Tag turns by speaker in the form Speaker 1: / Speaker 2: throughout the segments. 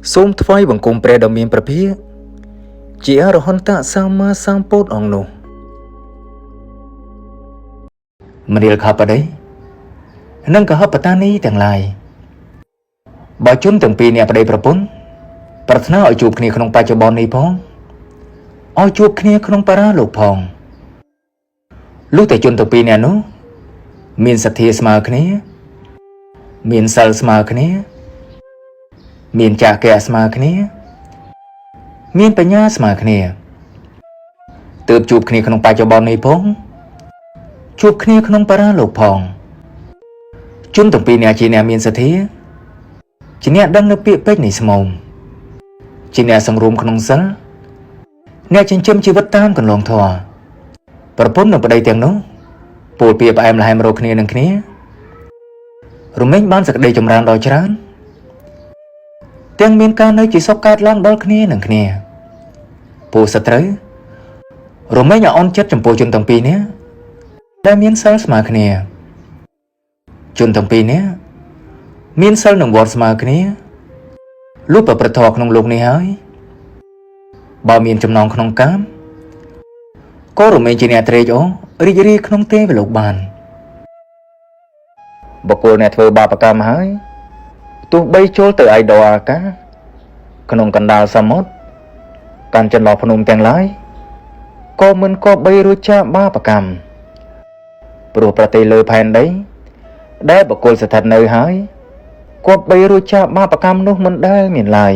Speaker 1: សូមថ្វាយបង្គំព្រះដ៏មានព្រះភិក្ខជាអរហន្តសម្មាសម្ពុទ្ធអង្គនោះមនាលខបតីនិងកហបតានីទាំងឡាយបើជនទាំងពីរអ្នកប្តីប្រពន្ធប្រាថ្នាឲ្យជួបគ្នាក្នុងបច្ចុប្បន្ននេះផងឲ្យជួបគ្នាក្នុងបរាលោកផងលុះតែជនទាំងពីរអ្នកនោះមានសទ្ធាស្មើគ្នាមានសិលស្មើគ្នាមានចាគៈស្មើគ្នាមានបញ្ញាស្មើគ្នាទើបជួបគ្នាក្នុងបច្ចុប្បន្ននេះផងជួបគ្នាក្នុងបរាលោកផងជនទាំងពីរអ្នកជាអ្នកមានសទ្ធាជាអ្នកដឹងនៅពាក្យពេចន៍នៃស្មោមជាអ្នកសង្រួមក្នុងសិលអ្នកចិញ្ចឹមជីវិតតាមកន្លងធម៌ប្រពន្ធនិងប្តីទាំងនោះពោលពាក្យផ្អែមល្ហែមរកគ្នានឹងគ្នារមែងបានសេចក្តីចម្រើនដ៏ច្រើនទាំងមានការនៅជាសុខកើតឡើងដល់គ្នានឹងគ្នាពួកសត្រូវរមែងឲ្យអន់ចិត្តចំពោះជនទាំងពីរនេះដែលមានសិលស្មើគ្នាជនទាំងពីរនេះមានសិលនិងវត្តស្មើគ្នាលុះប្រព្រឹត្តធម៌ក្នុងលោកនេះហើយបើមានចំណងក្នុងកាមក៏រមែងជាអ្នកត្រេកអររីករាយក្នុងទេវលោកបានបុគ្គលអ្នកធ្វើបាបកម្មហើយទោះបីចូលទៅឯដអាកាសក្នុងកណ្ដាលសមុទ្រកាន់ចន្លោះភ្នំទាំងឡាយក៏មិនក៏បីរួចចាកបាបកម្មព្រោះប្រទេសលើផែនដីដែលបុគ្គលស្ថិតនៅហើយគប្បីរួចចាកបាបកម្មនោះមិនដែលមានឡើយ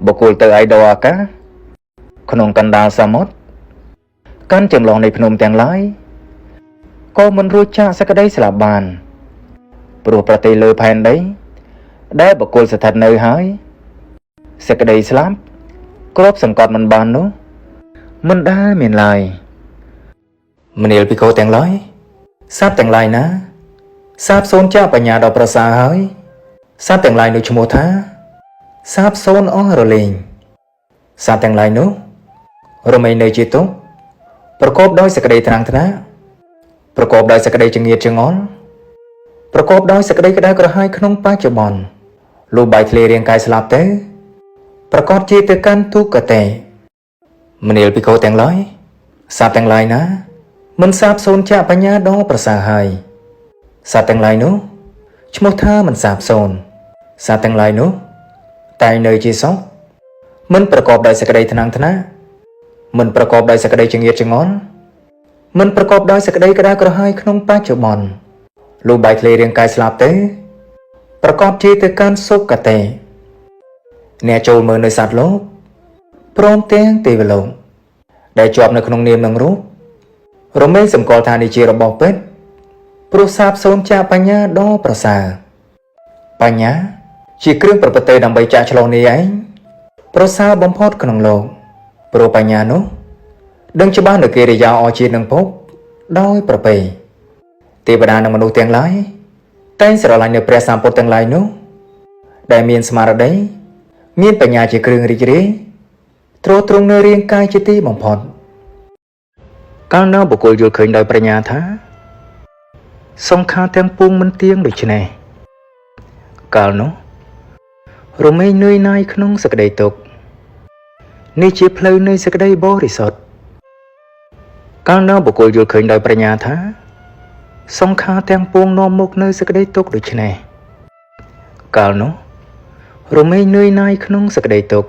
Speaker 1: បុគ្គលទៅឯដអាកាសក្នុងកណ្ដាលសមុទ្រកាន់ចន្លោះនៃភ្នំទាំងឡាយក៏មិនរួចចាកសេចក្តីស្លាប់បានព្រោះប្រទេសលើផែនដីដែលបុគ្គលស្ថិតនៅហើយសេចក្តីស្លាប់គ្របសង្កត់មិនបាននោះមិនដែលមានឡើយមនាលភិក្ខុទាំងឡាយសត្វទាំងឡាយណាសាបសូន្យចាកបញ្ញាដ៏ប្រសើរហើយសត្វទាំងឡាយនោះឈ្មោះថាសាបសូន្យអស់រលែងសត្វទាំងឡាយនោះរមែងនៅជាទុក្ខប្រកបដោយសេចក្តីត្រាំងថ្នាក់ប្រកបដោយសេចក្តីចង្អៀតចង្អល់ប្រកបដោយសេចក្តីក្តៅក្រហាយក្នុងបច្ចុប្បន្នលុះបែកធ្លាយរាងកាយស្លាប់ទៅប្រកបជាទៅកាន់ទុគតិមនាលភិក្ខុទាំងឡាយសត្វទាំងឡាយណាមិនសាបសូន្យចាកបញ្ញាដ៏ប្រសើរហើយសត្វទាំងឡាយនោះឈ្មោះថាមិនសាបសូន្យសត្វទាំងឡាយនោះតែងនៅជាសុខមិនប្រកបដោយសេចក្តីថ្នាំងថ្នាក់មិនប្រកបដោយសេចក្តីចង្អៀតចង្អល់មិនប្រកបដោយសេចក្តីក្តៅក្រហាយក្នុងបច្ចុប្បន្នលុះបែកធ្លាយរាងកាយស្លាប់ទៅប្រកបជាទៅកាន់សុគតិអ្នកចូលមើលនៅសត្វលោកព្រមទាំងទេវលោកដែលជាប់នៅក្នុងនាមនិងរូបរមែងសម្គាល់ថានេះជារបស់ពិតព្រោះសាបសូន្យចាកបញ្ញាដ៏ប្រសើរបញ្ញាជាគ្រឿងប្រព្រឹត្តទៅដើម្បីចាក់ឆ្លងនេះឯងប្រសើរបំផុតក្នុងលោកព្រោះបញ្ញានោះដឹងច្បាស់នៅកិរិយាអជាតិនិងភពដោយប្រពៃទេវតានិងមនុស្សទាំងឡាយតែងស្រឡាញ់នៅព្រះសម្ពុទ្ធទាំងឡាយនោះដែលមានស្មារតីមានបញ្ញាជាគ្រឿងរីករាយទ្រទ្រង់នៅរាងកាយជាទីបំផុតកាលណាបុគ្គលយល់ឃើញដោយប្រាជ្ញាថាសង្ខារទាំងពួងមិនទៀងដូច្នេះកាលនោះរមែងនឿយណាយក្នុងសេចក្តីទុក្ខនេះជាផ្លូវនៃសេចក្តីបរិសុទ្ធកាលណាបុគ្គលយល់ឃើញដោយប្រាជ្ញាថាសង្ខារទាំងពួងនាំមកនៅសេចក្តីទុក្ខដូច្នេះកាលនោះរមែងនឿយណាយក្នុងសេចក្តីទុក្ខ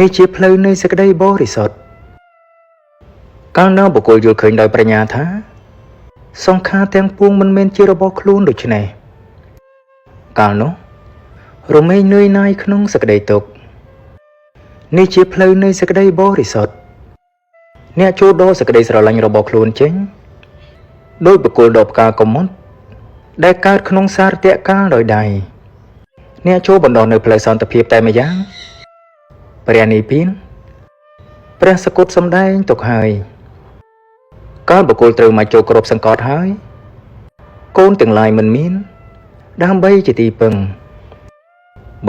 Speaker 1: នេះជាផ្លូវនៃសេចក្តីបរិសុទ្ធកាលណាបុគ្គលយល់ឃើញដោយប្រាជ្ញាថាសង្ខារទាំងពួងមិនមែនជារបស់ខ្លួនដូច្នេះកាលនោះរមែងនឿយណាយក្នុងសេចក្តីទុក្ខនេះជាផ្លូវនៃសេចក្តីបរិសុទ្ធអ្នកចូលដកសេចក្តីស្រឡាញ់របស់ខ្លួនចេញដោយបុគ្គលដកផ្កាកុមុតដែលកើតក្នុងសារតកាលដោយដៃអ្នកចូលបណ្ដោះនៅផ្លូវសន្តិភាពតែម្យ៉ាងព្រះនិព្វានព្រះសគត់សម្ដែងទុកហើយកាលបុគ្គលត្រូវមកចូលគ្របសង្កត់ហើយកូនទាំងឡាយមិនមានដើម្បីជាទីពឹង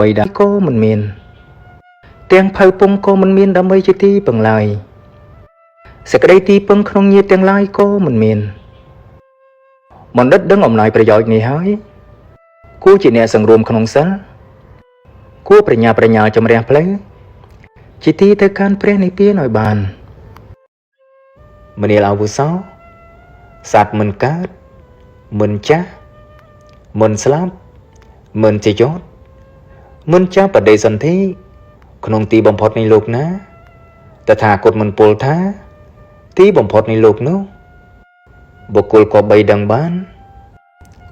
Speaker 1: បិតាក៏មិនមានទាំងភៅពងក៏មិនមានដើម្បីជាទីពឹងឡើយសេចក្តីទីពឹងក្នុងញាតិទាំងឡាយក៏មិនមានបណ្ឌិតដឹងអំណាចប្រយោជន៍នេះហើយ គួរជាអ្នកសង្រួមក្នុងសិលគួរប្រញាប់ប្រញាល់ជំរះផ្លូវជាទីទៅកាន់ព្រះនិព្វានឲ្យបានមនាលអាវុសោសត្វមិនកើតមិនចាស់មិនស្លាប់មិនជាយត់មិនចាប់បដិសន្ធិក្នុងទីបំផុតនៃលោកណាតថាគតមិនពលថាទីបំផុតនៃលោកនោះបុគ្គលក៏បីដឹងបាន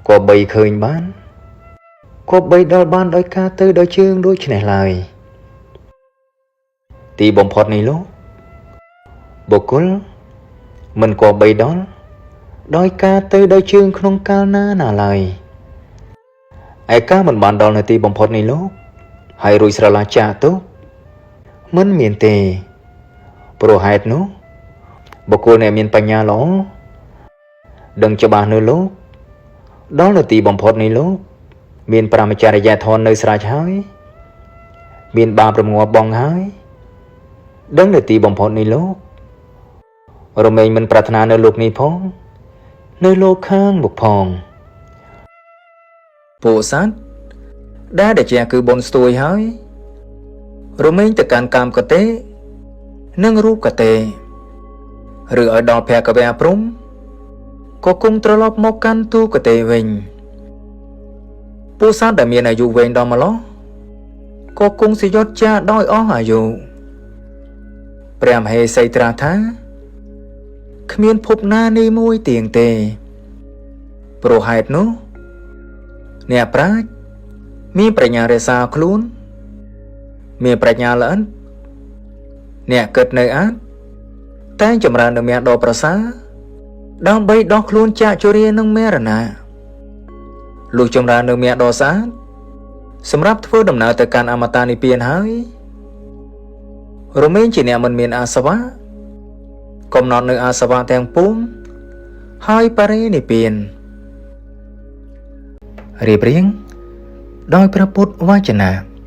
Speaker 1: ក៏បីឃើញបានក៏បីដល់បានដោយការទៅដោយជើងដូចនេះឡើយទីបំផុតនៃលោកបុគ្គលមិនក៏បីដល់ដោយការទៅដោយជើងក្នុងកាលណាណាឡើយឯការមិនបានដល់នៅទីបំផុតនៃលោកហើយរួចស្រឡះចាកទុកមិនមានទេព្រោះហេតុនោះបុគ្គលអ្នកមានបញ្ញាល្អដឹងច្បាស់នៅលោកដល់នៅទីបំផុតនៃលោកមានព្រហ្មចរិយធម៌នៅស្រេចហើយមានបាបរងាប់បងហើយដឹងនៅទីបំផុតនៃលោករមែងមិនប្រាថ្នានៅលោកនេះផងនៅលោកខាងមុខផងពោធិសត្វដែលជាគឺបុណ្យស្ទួយហើយរមែងទៅកាន់កាមកតេនិងរូបកតេឬឲ្យដល់ភគវៈព្រំក៏គង់ត្រឡប់មកកាន់ទូកតេវិញពោធិសត្វដែលមានអាយុវែងដល់ម្លោះក៏គង់សយុទ្ធចាដោយអស់អាយុព្រះមហេសីត្រាស់ថាគ្មានភពណានេះមួយទៀងទេព្រោះហេតុនោះអ្នកប្រាជ្ញមានប្រាជ្ញារក្សាខ្លួនមានប្រាជ្ញាល្អិតអ្នកគិតនៅអាចតែងចម្រើននៅមគ្គដ៏ប្រសើរដើម្បីដោះខ្លួនចាកជរានិងមរណៈលុះចម្រើននៅមគ្គដ៏ស្អាតសម្រាប់ធ្វើដំណើរទៅកាន់អមតានិព្វានហើយរមែងជាអ្នកមិនមានអាសវៈកំណត់នៅអាសវៈទាំងពួងហើយបរិនិព្វានរៀបរៀងដោយព្រះពុទ្ធវចនៈ។